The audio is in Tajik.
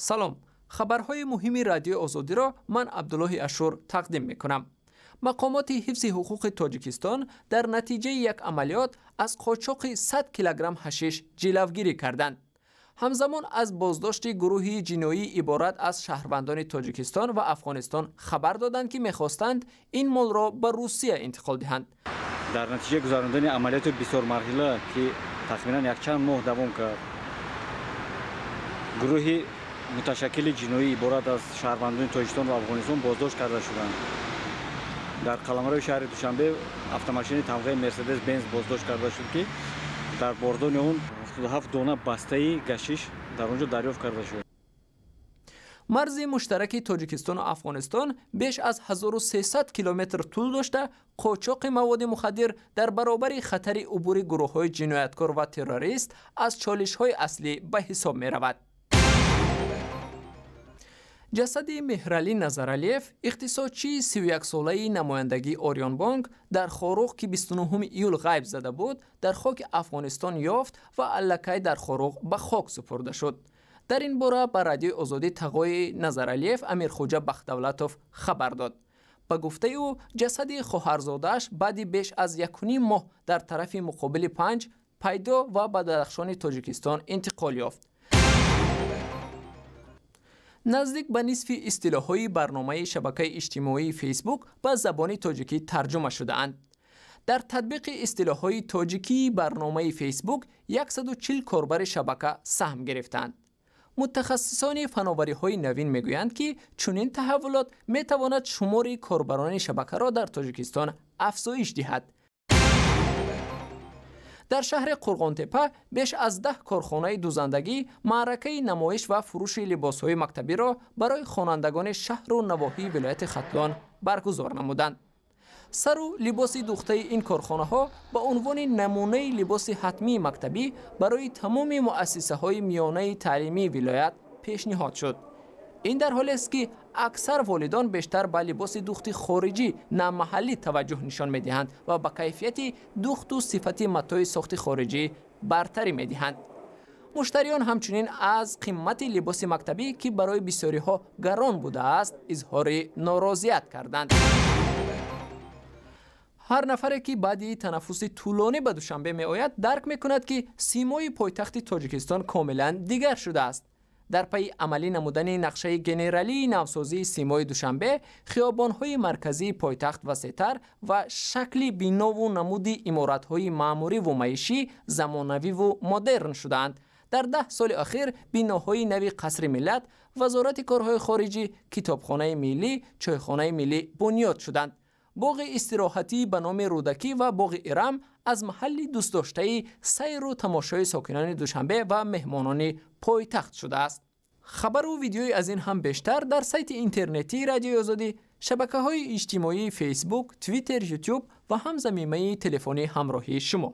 Салом. Хабарҳои муҳими Радиои Озодиро ман, Абдуллоҳи Ашур, тақдим мекунам. Мақомоти ҳифзи ҳуқуқи Тоҷикистон дар натиҷаи як амалиёт аз қочоқи 100 килограмм ҳашиш ҷилавгирӣ карданд. Ҳамзамон аз боздошти гурӯҳи ҷиноӣ, иборат аз шаҳрвандони Тоҷикистон ва Афғонистон, хабар доданд, ки мехостанд ин молро ба Русия интиқол диҳанд. Дар натиҷаи гузарондани амалиёти бисёрмарҳила, ки тахминан якчанд моҳ давом кард, гурӯҳи муташаккили ҷиноӣ, иборат аз шаҳрвандони Тоҷикистон ва Афғонистон, боздошт карда шуданд. Дар қаламрави шаҳри Душанбе автомошини тамғаи Мерседес Бенз боздошт карда шуд, ки дар бордони он 77 дона бастаи гашиш дар он ҷо дарёфт карда шуд. Марзи муштараки Тоҷикистону Афғонистон беш аз 1300 километр тӯл дошта, қочоқи маводи мухаддир дар баробари хатари убури гурӯҳҳои ҷинояткор ва террорист аз чолишҳои аслӣ ба ҳисоб меравад. Ҷасади Меҳралӣ Назаралиев, иқтисодчии 31-солаи намояндагии Орионбонк дар Хоруғ, ки 29 июл ғайб зада буд, дар хоки Афғонистон ёфт ва аллакай дар Хоруғ ба хок супурда шуд. Дар ин бора ба Радиои Озодӣ тағои Назаралиев, Амирхоҷа Бахдавлатов, хабар дод. Ба гуфтаи ӯ, ҷасади хоҳарзодааш баъди беш аз 1,5 моҳ дар тарафи муқобили Панҷ пайдо ва ба Бадахшони Тоҷикистон интиқол ёфт. Наздик ба нисфи истилоҳҳои барномаи шабакаи иҷтимоии Фейсбук ба забони тоҷикӣ тарҷума шудаанд. Дар татбиқи истилоҳҳои тоҷикии барномаи Фейсбук 140 корбари шабака саҳм гирифтанд. Мутахассисони фановариҳои навин мегӯянд, ки чунин таҳаввулот метавонад шумори корбарони шабакаро дар Тоҷикистон афзоиш диҳад. Дар шаҳри Қурғонтеппа беш аз 10 корхонаи дузандагӣ маъракаи намоиш ва фурӯши либосҳои мактабиро барои хонандагони шаҳру навоҳии вилояти Хатлон баргузор намуданд. Сару либоси духтаи ин корхонаҳо ба унвони намунаи либоси ҳатмии мактабӣ барои тамоми муассисаҳои миёнаи таълимии вилоят пешниҳод шуд. Ин дар ҳолест, ки аксар волидон бештар ба либоси духти хориҷӣ, на маҳаллӣ, таваҷҷӯҳ нишон медиҳанд ва ба кайфияти духту сифати матои сохти хориҷӣ бартарӣ медиҳанд. Муштариён ҳамчунин аз қимати либоси мактабӣ, ки барои бисёриҳо гарон будааст, изҳори норозият карданд. Ҳар нафаре, ки баъди танаффуси тӯлонӣ ба Душанбе меояд, дарк мекунад, ки симои пойтахти Тоҷикистон комилан дигар шудааст. Дар пайи амалӣ намудани нақшаи генералии навсозии симои Душанбе, хиёбонҳои марказии пойтахт васеътар ва шакли бинову намуди иморатҳои маъмуриву маишӣ замонавиву модерн шудаанд. Дар 10 соли охир биноҳои нави Қасри Миллат, Вазорати корҳои хориҷӣ, Китобхонаи миллӣ, Чойхонаи миллӣ бунёд шуданд. Боғи истироҳатӣ ба номи Рӯдакӣ ва боғи Ирам аз маҳалли дӯстдоштаи сайру тамошои сокинони Душанбе ва меҳмонони пойтахт шудааст. Хабару видеои аз ин ҳам бештар дар сайти интернетии Радиои Озодӣ, шабакаҳои иҷтимоии Фейсбук, Твиттер, Ютуб ва ҳам замимаи телефонии ҳамроҳии шумо.